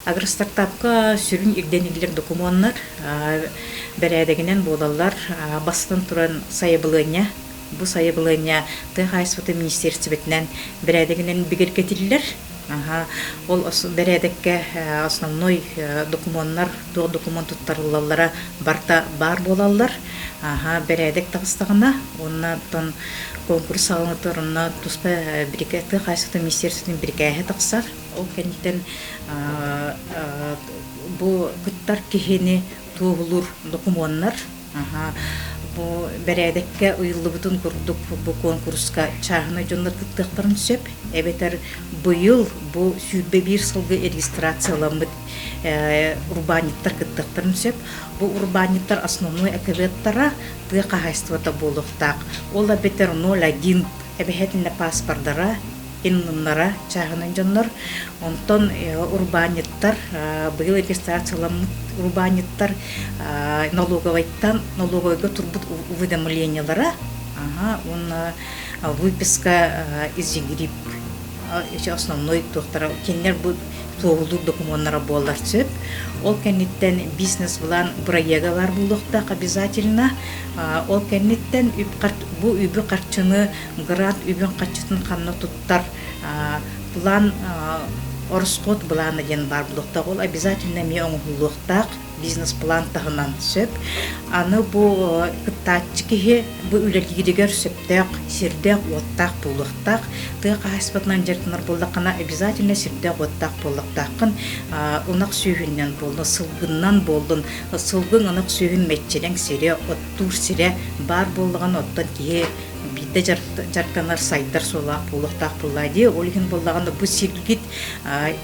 Агростартапка сүрүн ирдэниллэр докумуоннар бэрээдэгинэн буолаллар. Бастатан туран сайабылыанньа. Бу сайабылыанньа тыа хаһаайыстыбатын министиэристибэтинэн бэрээдэгинэн бигэргэтиллэр. Ол бэрээдэккэ основной докумуоннар, туох докумуон туттарыллаллара барыта баар буолаллар. Бэрээдэк таҕыстаҕына уонна оттон конкурс саҕаланар онно туспа тыа хаһаайыстыбатын министиэристибэтин бирикээһэ тахсар. Ол кэнниттэн бу кыттар киһини туоһулуур докумуоннар бу бэрээдэккэ ыйыллыбытын курдук бу куонкуруска чааһынай дьоннор кыттыахтарын сөп эбэтэр быйыл бу 21 сылга регистрацияламмыт урбаанньыттар кыттыахтарын сөп. Бу урбаанньыттар основной акыветтара тыа хаһаайыстыбата буолуохтаах. Ол эбэтэр 0,1 эбэһээтинэ пааспардара иннуннара чааһынан дьоннор. Онтон урбаанньыттар быйыл регистрацияламмыт урбаанньыттар налоговайтан налоговайга турбут уведомлениелара уонна выписка из ЕГРИП основной туохтара кинилэр бу туоһулуур докумуоннара буолар сөп. Ол кэнниттэн бизнес-план бырайыага баар буолуохтаах обязательно. Ол кэнниттэн бу үбү-харчыны грант үбүн-харчытын ханна туттар план ороскуот былаана диэн баар буолуохтаах. Ол обязательно эмиэ оҥоһуллуохтаах бизнес-план таһынан сөп. Аны бу кыттааччы киһи бу үлэлииригэр сөптөөх сирдээх-уоттаах буолуохтаах. Тыа хаһаайыстыбатынан дьарыктанар буоллаххына обязательно сирдээх-уоттаах буолуохтааххын. Ынах сүөһүнэн буоллун, сылгыннан буоллун, сылгыҥ ынах сүөһүн мэччирэҥ сирэ, оттуур сирэ баар буоллаҕына оттон киһи биирдэ дьарыктанар сайдар суолаах буолуохтаах буоллаа дии. Ол иһин буоллаҕына бу сиргит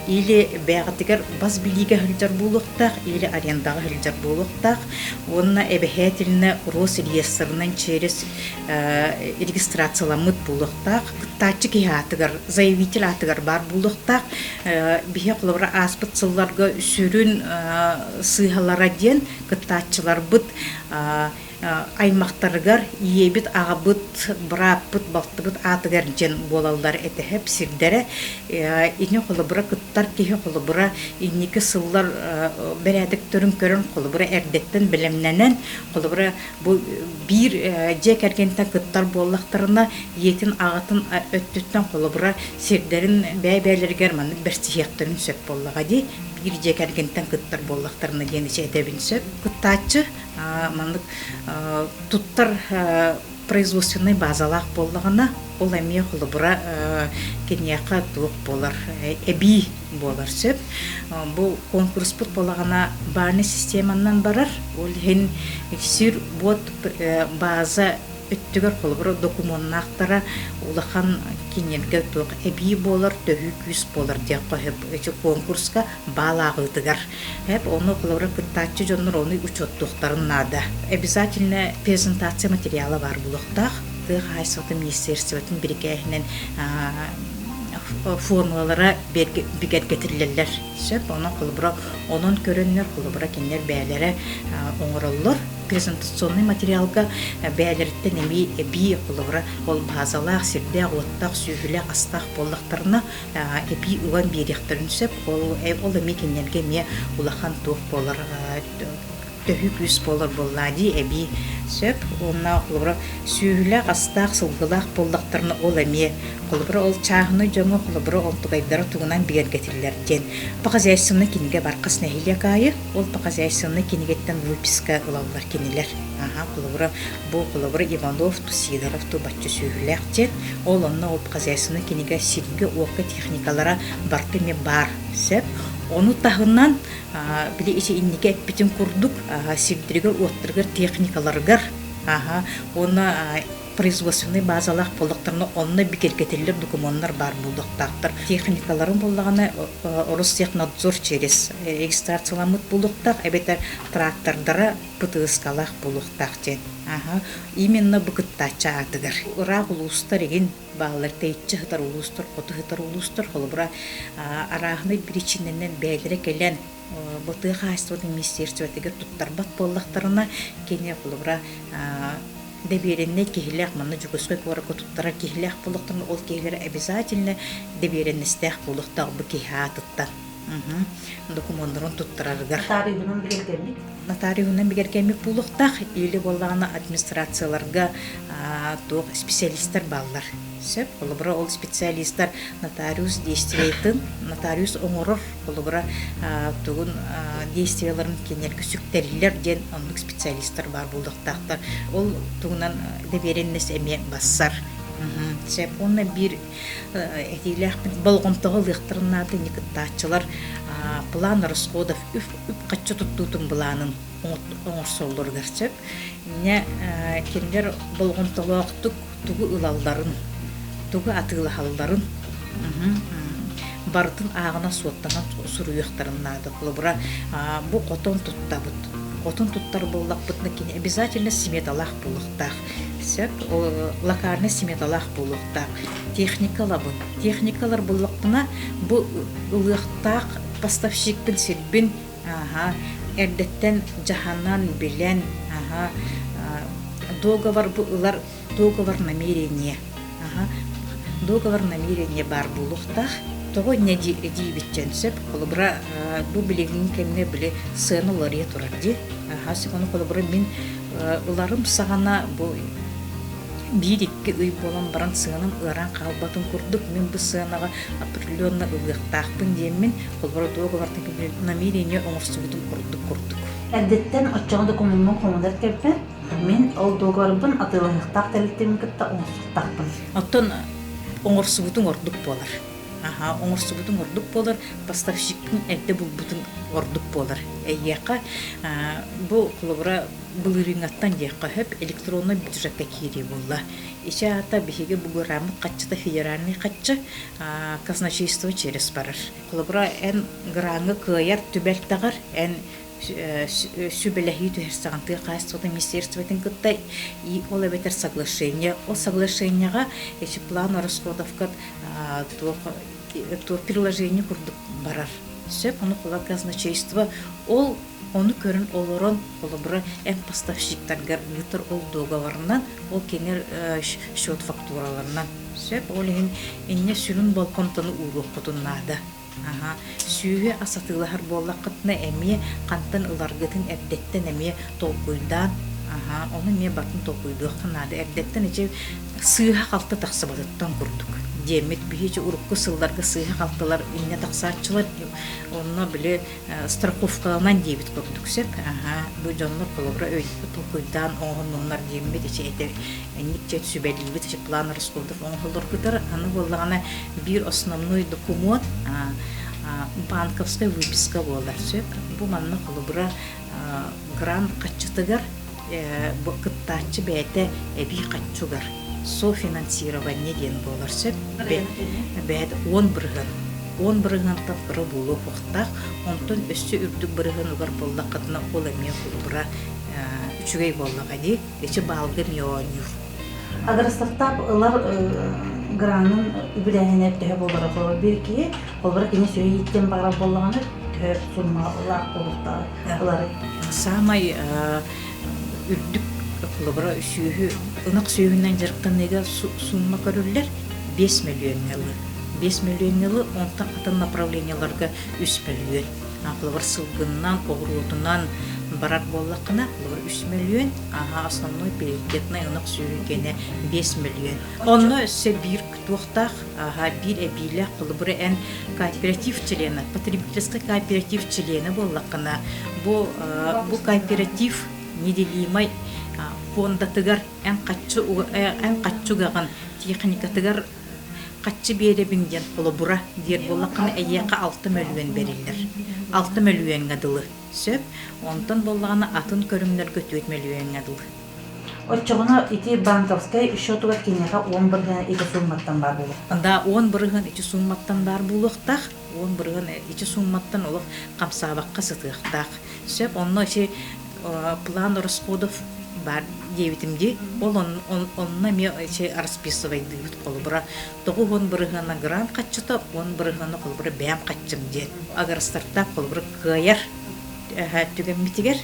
или бэйэҕитигэр бас билиигэ сылдьар буолуохтаах, или арендаҕа сылдьар буолуохтаах. Уонна эбэһээтилинэ Росреестрынан через регистрацияламмыт буолуохтаах. Кыттааччы киһи аатыгар, заявитель аатыгар баар буолуохтаах. Биһи холобура ааспыт сылларга сүрүн сыыһалара диэн кыттааччыларбыт аймахтарыгар ийэбит, аҕабыт, бырааппыт, балтыбыт аатыгар диэн буолаллар этэһэп сирдэрэ. Ини холобура кыттар киһи холобура инники сыллар бэрээдэктэрин көрөн холобура эрдэттэн бэлэмнэнэн холобура бу биир дьиэ кэргэнтэн кыттар буоллахтарына ийэтин аҕатын өттүттэн холобура сирдэрин бэйэ-бэйэлэригэр маннык бэрсиһиэхтэрин сөп буоллаҕа дии биир дьиэ кэргэнтэн кыттар буоллахтарына диэн этэбин сөп кыттааччы маннык туттар производственнай базалаах буоллаҕына, ол эмиэ холобура киниэхэ туох буолар, эбии буолар сөп. Бу конкурспут буоллаҕына баальнай системанан барар, ол иһин сир-уот база өттүгэр холобура докумуоннаахтара улахан кинилэргэ туох эбии буолар, төһүү күүс буолар диэххэ сөп. Ити конкурска баал ааҕыытыгар Эп ону холобура кыттааччы дьоннор ону учуоттуохтарын наада. Обязательно презентация материала баар буолуохтаах. Тыа хаһаайыстыбатын министерствотын бирикээһинэн формулалара бигэргэтиллэллэр. Сөп, онон холобура онон көрөннөр холобура кинилэр бэйэлэрэ оҥороллор. Презентационный материалга бэйэлэриттэн эмиэ эбии холобура ол базалаах, сирдээх, уоттаах, сүөһүлээх, астаах буоллахтарына эбии уган биэриэхтэрин сөп. Ол, ол эмиэ кинилэргэ эмиэ улахан туох буолар төһүү күүс буолар буоллаа дии эбии сөп. Уонна холобура сүөһүлээх, астаах, сылгылаах буоллахтарына ол эмиэ холобура ол чааһынай дьоҥҥо холобура онтукайдара тугунан бигэргэтиллэр диэн по хозяйственнай кинигэ бар хас нэһилиэк аайы ол по хозяйственнай кинигэттэн выписка ылаллар кинилэр. Аха холобура Бу холобура Иванов, Сидоров тубаччы сүөһүлээх диэн, ол онно ол хозяйственнай кинигэ сиргэ-уокка техникалара барыта эмиэ баар сөп. Ону таһынан били ити инники эппитим курдук сирдэригэр-уоттарыгар техникаларыгар уонна производственнай базалаах буоллахтарына онно бигэргэтиллэр докумуоннар баар буолуохтаахтар. Техникаларын буоллаҕына Ростехнадзор через регистрацияламмыт буолуохтаах эбэтэр трактордара ПТС-калаах буолуохтаах диэн. Аха, именно бу кыттааччы аатыгар. Ыраах улуустар игин бааллар, тэйиччи сытар улуустар, хоту сытар улуустар, холобура, арааһынай биричиинэнэн бэйэлэрэ кэлэн бу тыа хаһаайыстыбатын министерствотыгар туттарбат буоллахтарына, кини холобура дэбиэриннэй киһилээх, манна Дьокуускай куоракка туттарар киһилээх буоллахтарына, ол киһилэрэ обязательно дэбиэриннэстээх буолуохтаах бу киһи аатыттан. Докумуоннарын туттарарыгар. Нотариуһунан бигэргэммит? Нотариуһунан бигэргэммит буолуохтаах или буоллаҕына администрацияларга туох специалистар бааллар. Сөп. Холобура, ол специалистар нотариус действиетын, нотариус оҥорор, холобура, тугун действиеларын кинилэргэ сүктэриллэр диэн оннук специалистар баар буолуохтаахтар. Ол тугунан доверенность эмиэ бассар. Сөп. Уонна биир этиилээхпин болҕомтоҕо ылыахтарын наада ини кыттааччылар план расходов үп-харчы туттуутун былаанын оҥорсоллоругар сөп. Инньэ кинилэр болҕомтолоохтук тугу ылалларын, тугу атыылаһалларын барытын ааҕына суоттанан суруйуохтарын наада. Холобура, бу хотон туттабыт. Хотон туттар буоллахпытына кини обязательно сметалаах буолуохтаах. Сөп, локальный сметалаах буолуохтаах. Техника ылабын. Техникалар буллахпына, бу ылыахтаах поставщикпын сирбин аха, эрдэттэн дьаһанан, билэн, аха, договор бу ылар договор намерение. Аха, договор намерение баар буолуохтаах. Тоҕо инньэ диибиттэн сөп. Холобура, бу билигин кэмҥэ били сыана уларыйа турар дии. Аха, ону холобура мин ыларым саҕана бу биир-икки ый буолан баран сыанам ыараан хаалбатын курдук мин бу сыанаҕа определенно ылыахтаахпын диэммин холобура договортан намерение оҥорсубутум ордук курдук. Эрдэттэн оччоҕо докумуоммун хомунар кэлбэт. Мин ол договорбун атыылаһыахтаах тэрилтэбин кытта оҥорсуохтаахпын. Оттон оҥорсубутуҥ ордук буолар. Аха, оҥорсубутуҥ ордук буолар, поставщиккын эрдэ булбутуҥ ордук буолар. Эйиэхэ бу холобура былырыыҥҥаттан диэххэ сөп, электроннай бюджекка киирии буолла. Ити аата биһиги бу граммыт хаччыта федеральнай хаччы, казначейство через барар. Холобура, эн граҥҥа кыайар түбэлтэҕэр эн сүбэлэһии түһэрсэҕин тыа хаһаайыстыбатын министерствотын кытта и ол эбэтэр соглашение. Ол соглашениеҕа эти план расходовка туох туох приложение курдук барар. Сөп, ону холобура казначейство ол ону көрөн олорон холобура эн поставщиктаргар ыытар ол договорынан, ол кинилэр счет фактураларынан. Сөп, ол иһин инньэ сүрүн болҕомтону ууруоххутун наада. Аһа, сүөһү ас атыылаһар буоллаххытына эмиэ хантан ыларгытын эрдэттэн эмиэ толкуйдаан, аһа, ону эмиэ батын толкуйдуохха наада. Эрдэттэн ичи сыыһа-халты тахсыбатыттан курдук диэммит биһи урукку сылларга сыыһа-халтылар иннэ тахсааччылар онно били страховкаланан диэбит курдук сөп. Аһа, бу дьоннор холобура өй толкуйдаан оҥоһуннуннар диэммит ичи этэ инник чэ сүбэлиибит ичи план расходов оҥоһулларгытар аны буоллаҕына биир основной докумуон банковскай выписка буолар сөп. Бу манна холобура грант хаччытыгар кыттааччы бэйэтэ эбии хаччугар софинансирование диэн буолар сөп. Бэйэтэ 10%. 10 бырыһыантан кыра буолуохтаах, онтон өссө үрдүк бырыһыан угар буоллаххытына ол эмиэ холобура үчүгэй буоллаҕа дии. Эчи баалга эмиэ оонньуур. Агростартап ылар гранын үбүлээһинэ төһө буолара холобур биир киһи холобура кини сүөһү ииттиэн баҕарар буоллаҕына төһө суммалаах буолуохтааҕый ылары? Саамай үрдүк холобура сүөһү ынах сүөһүнэн дьарыктаныыга сумма көрүллэр 5 мөлүйүөҥҥэ ылы. 5 мөлүйүөҥҥэ ылы, онтон атын направлениеларга 3 мөлүйүөн. Холобур сылгыннан, оҕуруотунан барар буоллаххына, холобур 3 мөлүйүөн, аха основной приоритетнай ынах сүөһү киэнэ 5 мөлүйүөн. Онно өссө биир туохтаах, аха биир эбиилээх холобура эн кооператив члена, потребительский кооператив члена буоллаххына, бу бу кооператив неделимай фондатыгар эн хаччы эн хаччы угаҕын техникатыгар хаччы биэрэбин диэн холобура диир буоллаххына эйиэхэ 6 мөлүйүөн бэриллэр. 6 мөлүйүөҥҥэ дылы. Сөп. Онтон буоллаҕына атын көрүҥнэргэ 4 мөлүйүөҥҥэ дылы. Оччоҕуна ити банковскай счетугар киниэхэ 10% ити суумматтан баар буолуохтаах. Да, 10% ити суумматтан баар буолуохтаах. 10% ити суумматтан олох хамсаабакка сытыахтаах. Сөп, онно ити план расходов баар диэбитим дии. Ол онно эмиэ ити расписывайдыыбыт холобура 90 бырыһыана грант хаччыта, 10 бырыһыана холобура бэйэм хаччым диэн. Агростартап холобура кыайар түгэммитигэр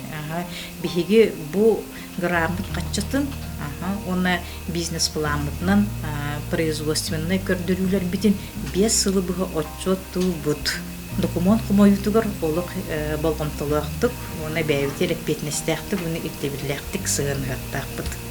биһиги бу граммыт хаччытын уонна бизнес-пламмытынан производственнай көрдөрүүлэрбитин 5 сылы быһа отчуоттуубут. Докумуон хомойуутугар олох болҕомтолоохтук уонна бэйэбитигэр эппиэтинэстээхтик уонна ирдэбиллээхтик сыһыаннаһыахтаахпыт.